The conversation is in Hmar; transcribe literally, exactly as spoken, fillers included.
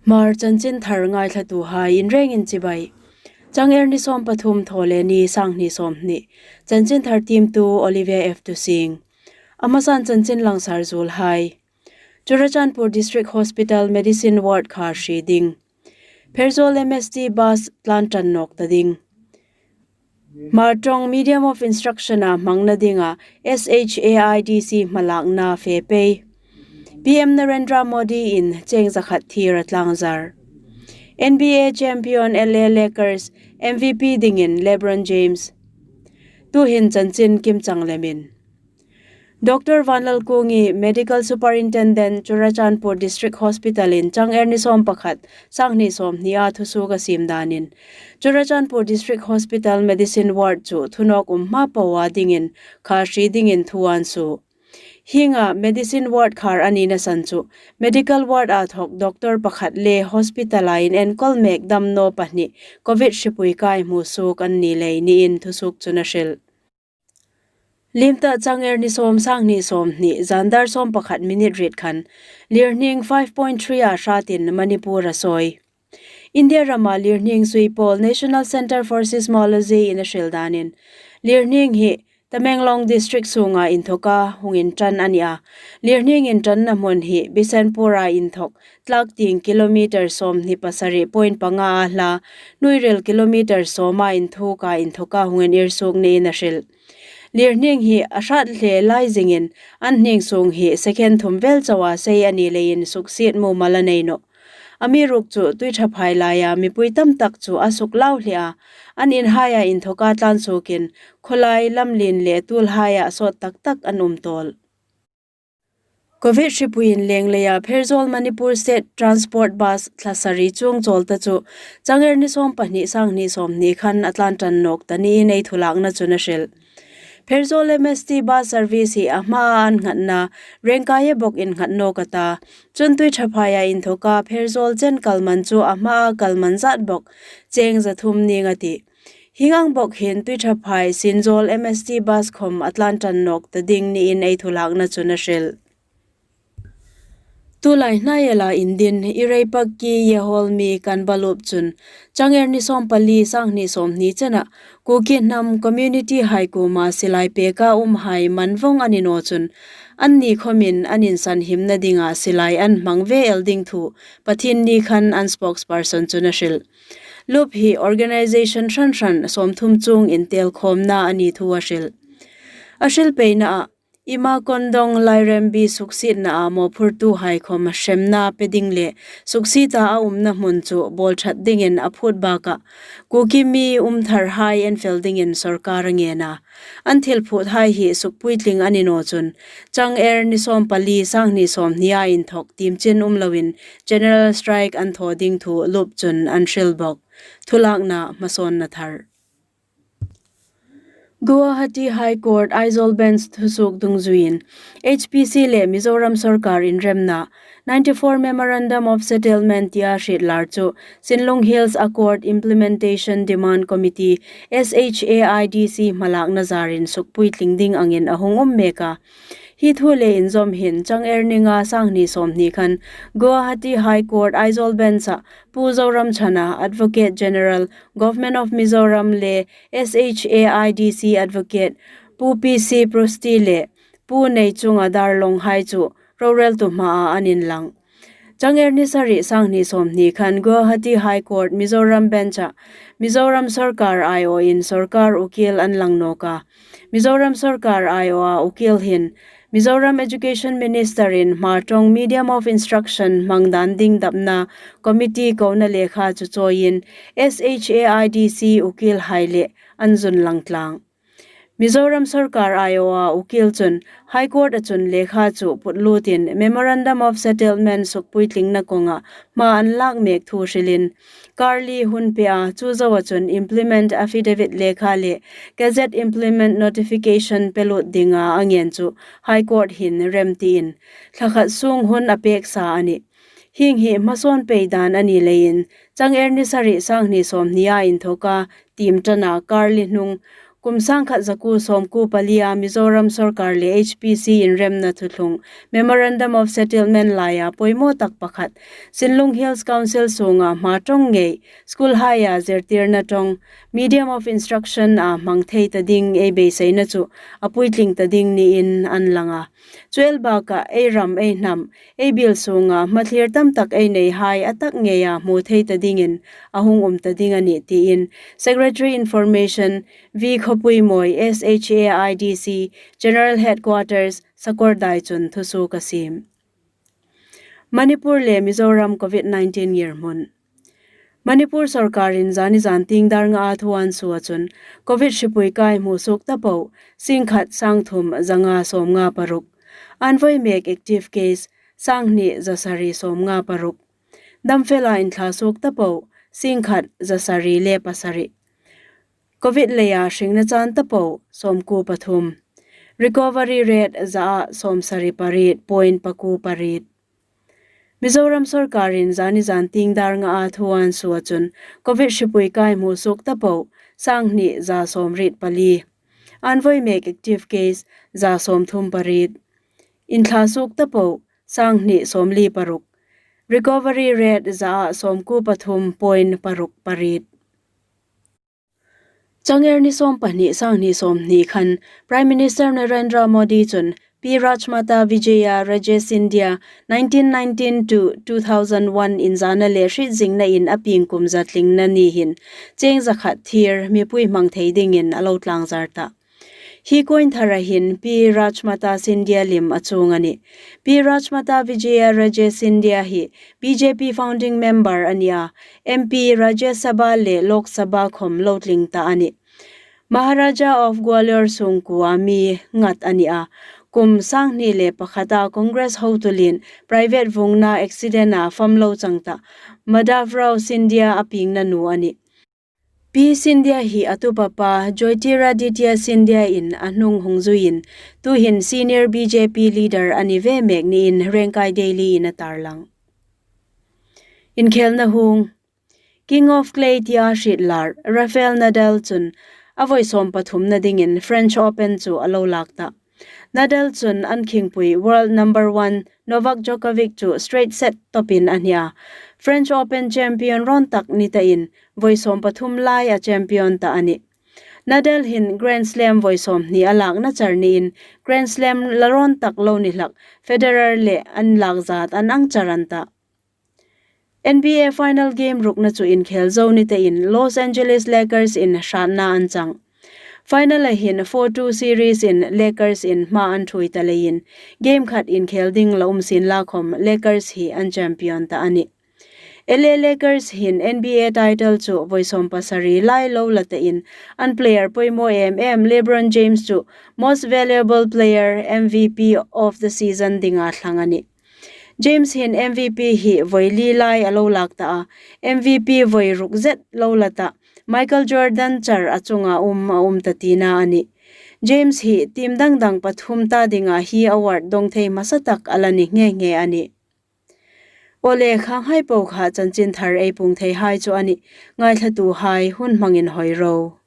Hmar chanchin thar ngaithlatuhai inrengin chibai. Chang er ni sawm pathum, Thawleni, sanghni sawmhni. Chanchin thar tiemtu Olivia F Tusing. A hmasan chanchin langsar zuolhai. Churachandpur District Hospital Medicine Ward khar hri ding. Pherzawl M S T bus tlan ṭan nawk ta ding. Hmar ṭawng medium of instruction-a hmangna dinga S H A I D C hmalakna fe pei. P M Narendra Modi-in cheng zakhat thir a tlangzar. N B A champion L A Lakers M V P dingin LeBron James. Tuhin chanchin kimchang lemin. Doctor Vanlalkungi, Medical Superintendent, Churachandpur District Hospital-in chang er ni sawm pakhat, sanghni sawmhnia thusuok a siem danin, Churachandpur District Hospital Medicine Ward chu thunawk um hma poa dingin khar hri dingin thu an suo. Hienga Medicine Ward khar a nina san chu medical ward-a thawk doctor pakhat le hospital-a inenkawl mek dam naw pahni Covid hripui kai hmusuok an ni lei niin thusuok chun a hril. Liem ta chang er ni sawm, sanghni sawmhni, zan dar sawm pakhat minute riet khan, lirhning five point three-a hratin Manipur a sawi. India rama lirhning sui pawl National Centre for Seismology-in a hril danin, lirhning hi Tamenglong District sunga inthoka hung inṭan a ni a. Lirhning inṭanna hmun hi Bisenpur-a inthok tlak tieng kilometre sawmhni pasari point panga a hla, hnuoirel kilometre sawma inthuoka inthoka hung inirsuok niin a hril. Lirhning hi a hrat hle lai zingin an hning sung hi second thum vel chauha sei a ni leiin suksiet mumal a nei nawh. Amiruokchu tuiṭhaphai laia mipui tamtak chu a suklau hle a, an inhaia inthoka tlan suokin khawlai lamlien le tuolhaia sawt taktak an um tawl. Covid hripuiin leng leia Pherzawl Manipur State Transport Bus thla sari chuong chawl ta chu chang er ni sawm pahni, sanghni sawmhni khan a tlan ṭan nawk ta niin ei thulakna chun a hril. Pherzawl M S T bus service hi a hmaa an nghatna Rengkaia bawk innghat nawk a ta. Chun tuiṭhaphaia inthoka Pherzawl chen kalman chu a hmaa kalman zat bawk cheng za thum ning a tih. Hieng ang bawk hin tuiṭhaphai Sinzawl M S T bus khom a tlan ṭan nawk ta ding niin ei thulakna chun a hril. Tulai hnai ela indin, Iraipak ki Yeholmi Kanbalup chun, chang er ni sawm pali, sanghni sawmhni chena, Kuki hnam community hai kuoma silai peka umhai man vong a ni naw chun, anni khomin an insanhimna dinga silai an hmang ve el ding thu Pathienni khan an spokesperson chun a hril. Lup hi organization hran hran sawmthum chung intelkhawmna a ni thu a hril. A hril peinaa, Ima Kondong Lairembi suksietnaa mawphurtuhai khom hremna pe ding le suksieta a umna hmun chu bawl ṭhat dingin a phut bakah, Kuki mi um tharhai enfel dingin sorkar a ngen a. An thil phuthai hi sukpuitling a ni naw chun, chang er ni sawm pali, sanghni sawmhnia inthok timchin um loin general strike an thaw ding thu Lup chun an hril bawk. Thulakna hmasawnna thar. Guwahati High Court Aizawl Bench thusuok dungzuiin H P C le Mizoram sorkar inremna ninety-four Memorandum of Settlement tia hriet lar chu Sinlung Hills Accord Implementation Demand Committee, S H A I D C, hmalakna zarin sukpuitling ding angin a hung um mek a. Hi thu le inzawm hin chang er ni nga, sanghni sawmhni khan Guwahati High Court Aizawl Bench-a Pu Zoramchhana, Advocate General, Government of Mizoram le S H A I D C Advocate Pu P C Prosti le Pu Neichunga Darlong hai chu roreltu hmaa an inlang. Chang er ni sari, sanghni sawmhni khan Guwahati High Court Mizoram Bench-a Mizoram sorkar aiawin sorkar ukil an lang nawk a. Mizoram sorkar aiawa ukil hin Mizoram Education Minister-in Hmar ṭawng medium of instruction hmang dan ding dapna committee kona lekha chu chawiin S H A I D C ukilhai le an zun lang tlang. Mizoram sorkar aiawa ukil chun High Court-a chun lekha chu put lutin Memorandum of Settlement sukpuitlingna konga hma an lak mek thu hrilin, kar li hun pea, chu zoa chun implement affidavit lekha le Gazette implement notification pe lut dinga a ngen chu High Court hin rem tiin, thla khat sung hun a pek sa a nih. Hieng hi hmasawn pei dan a ni leiin, chang er ni sari, sanghni sawmhnia inthoka tiem ṭana kar li hnung Kum sangkhat zakuo sawmkuo palia Mizoram sawrkar le H P C inremna thuthlung Memorandum of Settlement laia poimaw tak pakhat, Sinlung Hills Council sunga hma ṭawng ngei, school hire-a zirtirna ṭawng, medium of instruction-a hmang thei ta ding ei beiseina chu a puitling ta ding niin an lang a. Chu el bakah ei ram ei hnam, ei biel sunga hmathlir tam tak ei neihai a tak ngeia hmu thei ta dingin a hung um ta ding a nih tiin Secretary Information V Khawpuimawi, S H A I D C, General Headquarters, Sakawrdai chun thusuok a siem. Manipur le Mizoram COVID nineteen ngirhmun. Manipur sawrkarin zani zantieng dar ngaa thu an suo chun COVID hripui kai hmusuok ta po, singkhat sangthum zanga sawmnga paruk. An voi mek active case, sanghni zasari sawmnga paruk. Damfela inthlasuok ta po, singkhat zasari le pasari. COVID leia hringna chan ta po, sawmkuo pathum. Recovery rate zaa sawmsari pariet, point pakuo pariet. Mizoram sawrkarin zani zantieng dar ngaa thu an suo chun COVID hripui kai hmusuok ta po, sanghni za sawmriet pali. An voi mek active case za sawmthum pariet. Inthlasuok ta po, sanghni sawmli paruk. Recovery rate zaa sawmkuo pathum, point paruk pariet. Changer ni sawmpahni, sanghni sawmhni khan Prime Minister Narendra Modi chun Pi Rajmata Vijaya Raje Scindia nineteen nineteen to two thousand one inzana le hriet zingnain a pieng kum za tlingna ni hin cheng zakhat thir mipui hmang thei dingin a lo tlangzar ta. Hi coin thara hin Pi Rajmata Scindia lim a chuong a nih. Pi Rajmata Vijaya Raje Scindia hi B J P founding member a ni a, M P Rajya Sabha le Lok Sabha khom lo tling ta a nih. Maharaja of Gwalior sungkuoa mi ngat a ni a, kum sanghni le pakhata Congress hotulin private vungna accident-a fam lo chang ta Madhavrao Scindia a piengna nu a nih. Pi Scindia hi a tupa pa Jyotiraditya Scindia-in a hnung hung zuiin, tuhin senior B J P leader a ni ve mek niin Rengkai Daily-in a tarlang. Inkhelna hung. King of Clay tia hriet lar Rafael Nadal chun a voi sawmpathumna dingin French Open chu a lo lak ta. Nadal chun an khingpui world number one Novak Djokovic chu straight set tawpin a hnia. French Open champion rawn tak ni tain voi sawmpathum lai a champion ta a nih. Nadal hin Grand Slam voi sawmhni a lakna char niin Grand Slam la rawn tak lo ni hlak Federer le an lak zat an ang char an ta. N B A final game rukna chu inkhel zo ni tain Los Angeles Lakers-in hratna an chang. Final-a hin four two series-in Lakers-in hma an ṭhuoi ta leiin game khat inkhel ding la um sien la khom Lakers hi an champion ta a nih. L A Lakers hin N B A title chu voi sawmpasari lai lo la tain an player poimaw em em LeBron James chu Most Valuable Player, M V P of the Season dinga thlang a nih. James hin M V P hi voi li lai a lo lak ta a, M V P voi ruk zet lo la ta, Michael Jordan char a chunga um a um ta tina a nih. James hi team dang dang pathum ta dinga hi award dawng thei hmasa tak a la ni nghe nghe a nih. Awle, khanghai po kha chanchin thar ei puong theihai chu a nih. Ngaithlatuhai hun hmangin hoi ro.